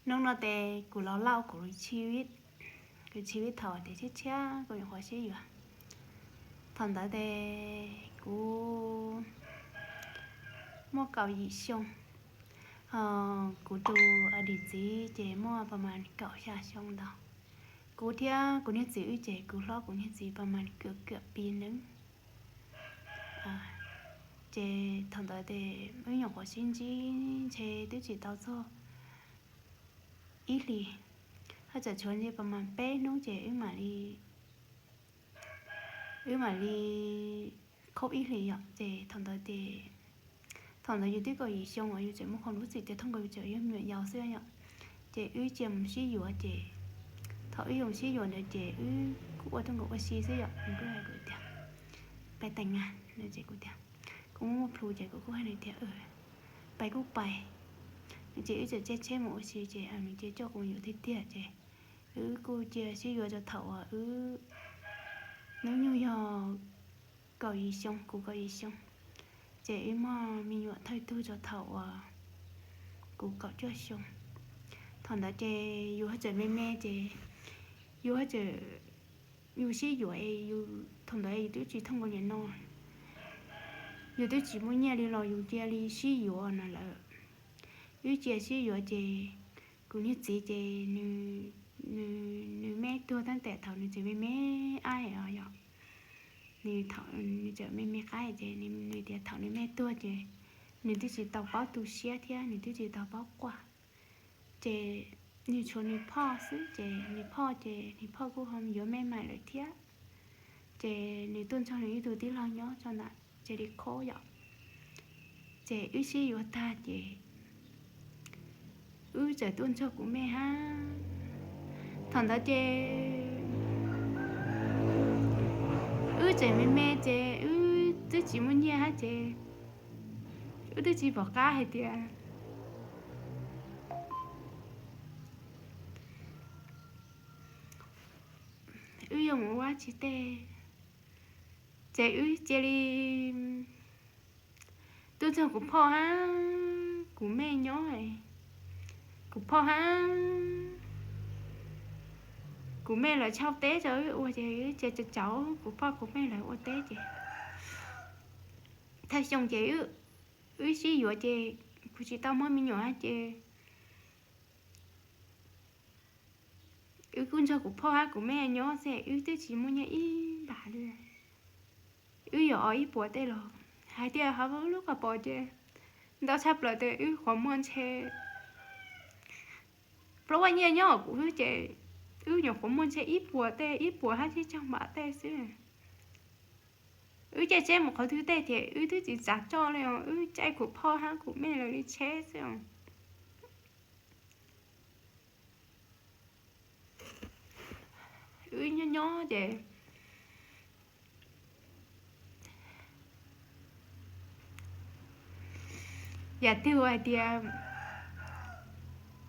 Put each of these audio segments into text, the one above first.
Hnub no tes kuv los lau kuv, kuv thaum tes tshiab tshiab kuv nyuam qhuav sib yuav. Thaum ntawd tes kuv muaj kaum yim xyoo, kuv tus a dis txiv ces muaj pas mas kaum xya xyoo ntau. Kuv thiab kuv niag txiv wb ces kuv hlob kuv niag txiv pas mas kawm kawm pis neeb. Ces thaum ntawd tes wb nyuam qhuav sib ntsib ntshe twb tsis tau txog ib hlis, haj tseem tshuav ntshe pas mas peb hnub ces wb mam li wb mam li khaub ib hlis yom. Ces thaum ntawd tes, thaum ntawd yus twb kaum yim xyoo uas yus tseem muaj qhov lub txim tias thooj nkaus yus tseem yog me nyuam yaus xwb yom. Ces wb cia mus sib yuav ces thaum wb yuav mus sib yuav ntawd ces wb kuj ua tuaj nkaus ua si xwb yom. Nws kuj hais kuv tias pais teem na, ces kuv tias kuv muaj plhus ces kuv kuj hais nws tias pais kuj pais. Ces wb txawm caij tsheb mus ua si ces nws cia coj kuv mus yuav tiag tiag ces wb kuj cia sib yuav rau thaum uas wb hnub nyoog yog kaum yim xyoo, kuv kaum yim xyoo, ces wb muaj me nyuam thawj tug rau thaum uas kuv kaum cuaj xyoo. Thaum ntawd ces yus haj tseem me me ces yus haj tseem, yus sib yuav es yus thaum ntawd yus twb tsis thooj nkaus niam no, yus twb tsis muaj nyiaj li los yus cia li sib yuav no lawm. Wb cia sib yuav ces kuv niag txiv ces nws, nws me tuag tab tes thaum nws tseem me me ab os yom. Nws tseem me me qab ces nws tias thaum nws me tuag ces nws twb tsis tau paub tu siab thiab nws twb tsis tau paub quaj. Ces nws tshuav nws phauj xwb ces nws phauj ces nws phauj kuj ho yuav me mais lawm thiab. Ces nws tuaj nrog nws ib tug tij laug nyob tso ntawm cia li khob yom. Ces wb sib yuav tag ces wb txawm tuaj nrog kuv me hab. Thaum ntawd ces wb tseem me me ces wb twb tsis muaj nyiaj hab ces wb twb tsis pom qab hais tias wb yuav mus ua tsi tej. Ces wb cia li tuaj nrog kuv phauj hab kuv me nyob, kuv phauj hab kuv me lawv tshau teb rau wb ua ces wb cia li cauv kuv phauj kuv me lawv ua teb ces thawj xyoo ces wb sib yuav ces kuv tsis tau muaj me nyuam ces wb kuj nrog kuv phauj hab kuv me nyob xwb, wb twb tsis muaj nyiaj ib npav li. Wb yuav ob ib puas tej los hais tias hauv wb lub qhov pom ces ntau tshaj plaws tias wb qhov muag ntshe plaub vaj nyiaj nyob kuv xwb ces wb nyuam qhuav muaj ntshe ib puas tej, ib puas hab tsib caug npav tej xwb. Wb caij tsheb mus qhov twg tej ces wb twb tsis txav coj li os, wb caij kuv phauj hab kuv me lawv li tsheb xwb os. Wb nyob nyob ces yam twg hais tias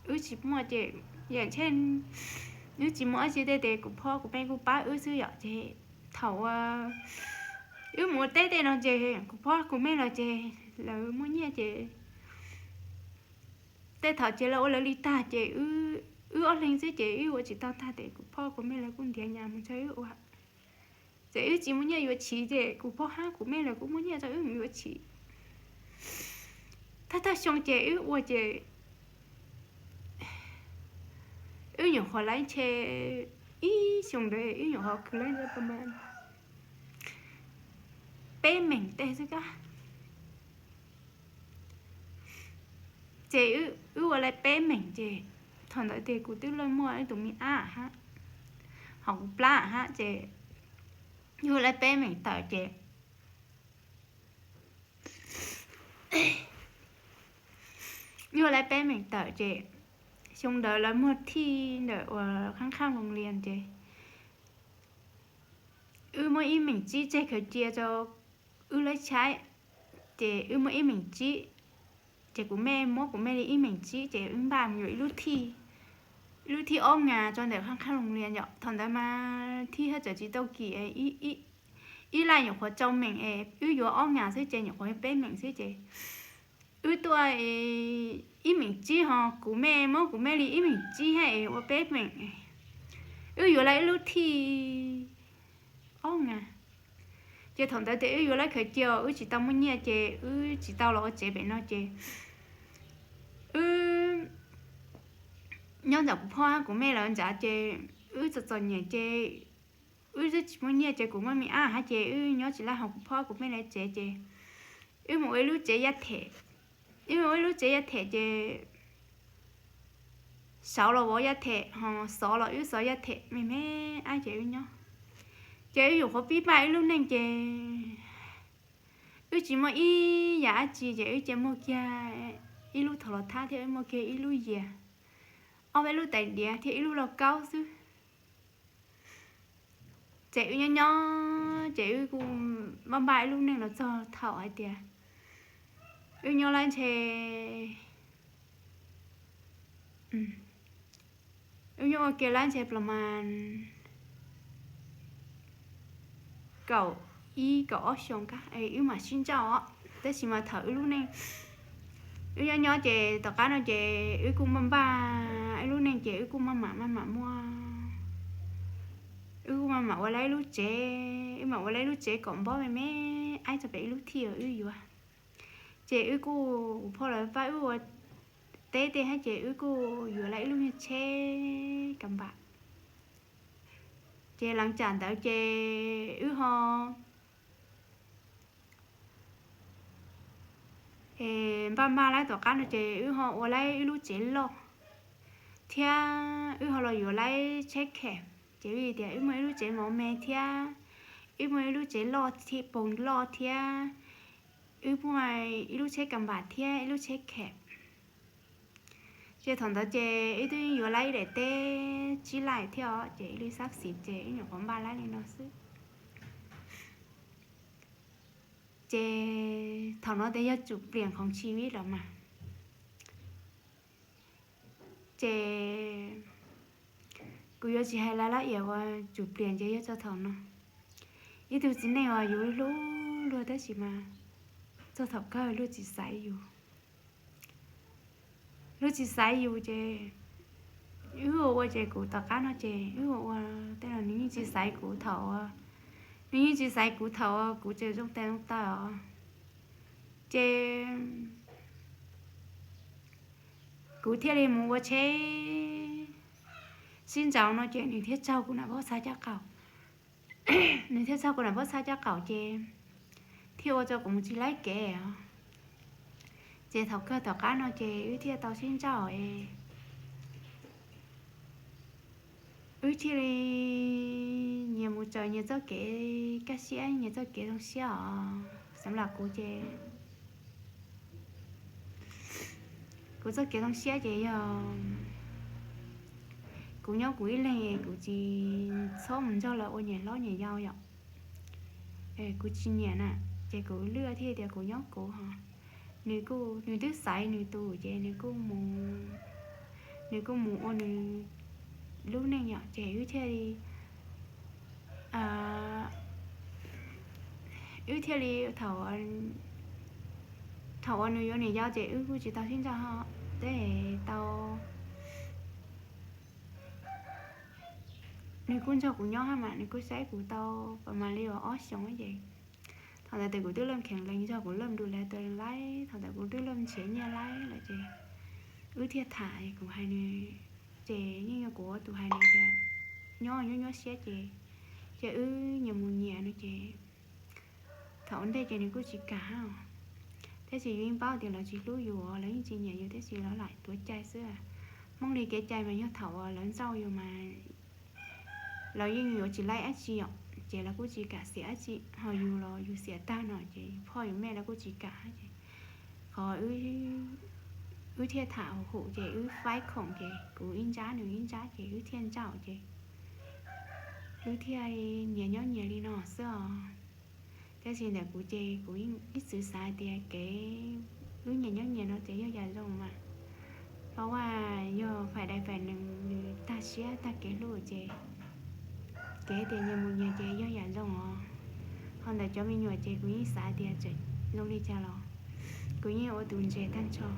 wb tsis muaj ces yam ntshe wb tsis muaj dab tsi tej ces kuv phauj kuv me kuj pab wb xwb yom. Ces thaum wb mus ua teb tej no ces kuv phauj kuv me los ces lawv muaj nyiaj ces tej thaum ces lawv ua lawv li tag ces wb ob leeg xwb ces wb ua tsis tau tag ces kuv phauj kuv me lawv kuj ntiav nyas mus nrog wb ua. Ces wb tsis muaj nyiaj yuav chiv ces kuv phauj hab kuv me lawv kuj muaj nyiaj rau wb mus yuav chiv. Thawj thawj xyoo ces wb ua ces wb nyuam qhuav laib ntshe ib xyoo ntawd wb nyuam qhuav khwv laib ntawd pab mas peb meem tej xwb kab. Ces wb ua laib peb meem ces thaum ntawd ces kuv twb luaj muaj ib tug me ab hab, ho kuv plab hab ces wb ua laib peb meem tawm ces wb ua laib peb meem tawm ces xyoo ntawd lawv muag thij ntawm uas qhab qhab loos lias ces wb muab ib meem tsib tseg khaws cia rau wb laib tshaib. Ces wb muab ib meem tsib, ces kuv me muab kuv me li ib meem tsib ces wb npaj mus yuav ib lub thij, ib lub thij ob nas rau ntawm qhab qhab loos lias yom. Thaum ntawd mas thij haj tseem tsis tau kim, ib laj nyuam qhuav rau meem es wb yuav ob nas xwb ces nyuam qhuav peb meem xwb ces wb tuaj ib meem tsib ho kuv mej muab kuv mej li ib meem tsib hab es ua peb meem, wb yuav lawv ib lub thij ob na. Ces thaum ntawd ces wb yuav lawv khaws cia, wb tsis tau muaj nyiaj ces wb tsis tau los ua tsev pem no ces wb nyob ntawm kuv phauj hab kuv mej lawv ntawd ces wb txom txom nyem ces wb tsis muaj nyiaj ces kuv muaj me ab hab ces wb nyob tsis laj ho kuv phauj kuv mej lawv tsev ces wb mus ua ib lub tsev yaj them. Wb mus ua ib lub tsev yaj them ces sauv los vov yaj them ho xov los wb xov yaj them me me ab ces wb nyob. Ces wb yuav qhuav pib npaj wb lub neej ces wb tsis muaj ib yam dab tsi ces wb cia muaj kiag ib lub thov los thab thiab wb muaj kiag ib lub yias, ob peb lub tais diav thiab ib lub lauj kaub xwb. Ces wb nyob nyob ces wb kuj npaj npaj wb lub neej los txog thaum hais tias wb nyob lawm ntshe wb nyob ua ke lawm ntshe plas mas kaum ib kaum ob xyoo wb mam sib ntsauj os. Tab sis mas thaum wb lub neej wb nyob nyob ces tom qab no ces wb kuj npaj npaj wb lub neej ces wb kuj maj mam maj mam muaj, wb kuj maj mam ua lawv ib lub tsev, wb mam ua lawv ib lub tsev kom npob me me aib tso pem ib lub thij wb yuav. Ces wb kuj, kuv phauj lawv pab wb ua teb tej hab ces wb kuj yuav lawv ib lub nyuag tsheb kas npam. Ces lees tsam ntawd ces wb ho npaj npaj lawm tom qab no ces wb ho ua lawv ib lub tsev loj thiab wb ho los yuav lawv tsheb kham. Ces wb tias wb muaj ib lub tsev mov me thiab wb muaj ib lub tsev loj thiab poog loj thiab wb muaj ib lub tsheb kas npam thiab ib lub tsheb kham. Ces thaum ntawd ces wb twb yuav lawv ib daim teb tsib laim thiab os ces wb li xab xis ces wb nyuam qhuav npaj lawv li no xwb. Ces thaum no ces yog tsum pliam khoov tshis vib los mas ces kuv yuav tsis hais lawv lab iam uas tsum pliam ces yog txog thaum no. Ib tug txiv neej uas yus hlub luag tab sis mas txog thaum kawg luag tsis xaiv yus. Luag tsis xaiv yus ces wb ua ua ces kuv tom qab no ces wb ua ua tej no nws yeej tsis xaiv kuv thaum, nws yeej tsis xaiv kuv thaum kuv tseem zoo tes zoo taw os. Ces kuv thiaj li mus ua tsheb sib nraus no ces nws thiaj tsaug kuv nam pob txha caj qaum. Nws thiaj tsaug kuv nam pob txha caj qaum ces thiaj ua rau kuv mus tsis laib kev os. Ces thaum kawg tom qab no ces wb thiaj tau sib ntsauj es wb thiaj li nyias mus raws nyias txoj kev kaj siab nyias txoj kev zoo siab os. Xeev lam kuv ces kuv txoj kev zoo siab ces yog kuv nyob kuv ib leeg es kuv tsis txhob mus nrog lawv ua niam hlob niam yau yom. Kuv tsis nyiam na, ces kuv lwj thiaj tias kuv nyob kuv ho. Nws kuj, nws twb xaiv nws tus ces nws kuj mus, nws kuj mus ua nws lub neej yom ces wb thiaj li, wb thiaj li thaum, thaum uas nws yuav niam yau ces wb kuj tsis tau sib ntsaj ho, tej tau, nws kuj nrog kuv nyob hab mas nws kuj saib kuv tau pas mas li uas ob xyoos ces thaum ntawd ces kuv twb laj kheev lees nrog kuv laj du le ta laib, thaum ntawd kuv twb laj nrhiav nyiaj laib lawm ces wb thiaj tham kuv hais nws, ces yeej yog kuv ua tus hais nws tias nyob nyuaj nyuaj siab ces, ces wb nyias mus nyias no ces thaum ua ntej ces nws kuj tsis kam hab. Tab sis yus yeej paub tias lawv tsis hlub yus, lawv yeej tsis nyiam yus tab sis lawv lam tuav cai xwb. Hmoob li kev cai mas yog thaum uas lawv nrauj yus mas lawv yeej yuav tsis laib dab tsi os, ces lawv kuj tsis kam xiam dab tsi, ho yus los yus xiam tag no ces yus phoj yus mej lawv kuj tsis kam ces qhov wb thiaj tham hum ces wb faib khoom ces kuv ib ntsab nws ib ntsab ces wb thiaj ntsauj ces wb thiaj nyias nyob nyias li no xwb os. Tab sis ntawm kuv ces kuv ib txwm xav hais tias kev wb nyias nyob nyias no ces yog yam zoo mas, thaum uas yog fais dais fais nees nws tag siab tag kev hlub ces kev tias nyias mus nyias ces yog yam zoo os. Ho ntawm cov me nyuam ces kuv yeej xav tias tseem zoo li cas los kuv yeej ua tus ntses tag nrho.